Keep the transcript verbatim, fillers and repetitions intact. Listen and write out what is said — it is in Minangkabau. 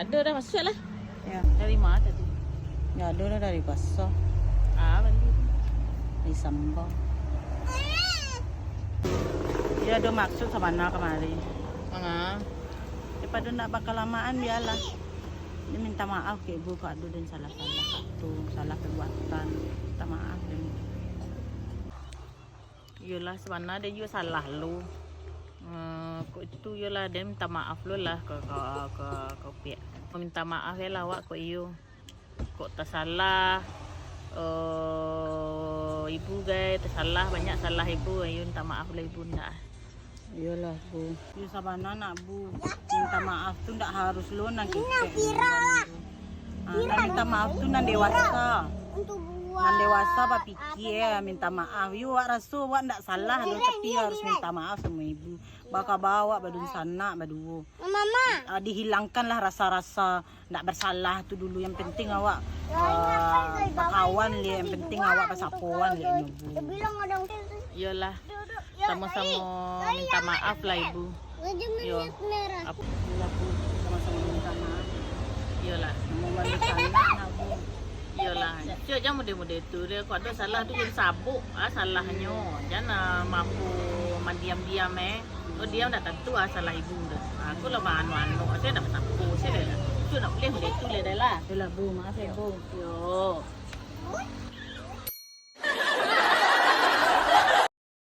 Ado dah masuak lah. Ya. Dari ma tadi? Ya, ado dah dari pasar. Ah, bali. Dari Sambal. Iyo ado maksud sabana kamari. Manga? Daripado ndak bakalamaan, bialah. Dia minta maaf ka ibu, kok ado den salah-salah tu, salah perbuatan. Minta maaf den. Iyolah, sabana den juo salah lo. Eh, kok itu iyolah, den minta maaf lo lah ka, ka, ka, ka Upiak. Minta maaf yo lah awak kok iyo. Kok tasalah, eh, ibu gai, tasalah, banyak salah ibu, ayo minta maaf lah ibu ndak. Iyolah, Bu. Yo sabana nak, Bu. Minta maaf tu ndak harus lo nan ketek. Ah, nan minta maaf tu nan dewasa. Nan dewasa bapikia, minta maaf. Yo, awak raso awak ndak salah lo, tapi harus minta maaf samo ibu. Bakaba awak badunsanak baduo. Mama. Ah, dihilangkanlah rasa-rasa ndak bersalah tu dulu. Yang penting awak, ah, bakawan liak, yang penting awak basapoan liak nyo, Bu. Iyolah, samo-samo minta maaf lah, Ibu. Yo. Apo? Iyolah, Bu, samo-samo minta maaf. Iyolah. Samo banyak salah nak, Bu. Iyolah. Cok, jan mudah-mudah tu deh. Kok ado salah tu, jan sabuk ah salahnyo. Jan, ah, mampu mandiam-diam, eh. Oh, diam dah tantu ah salah ibu dah. Aku lah maano-ano, saya dah bersatu, saya dah. Cok, nak boleh mudah tu lah dah lah. Iyolah, Bu, maaf ya, Bu. Yo.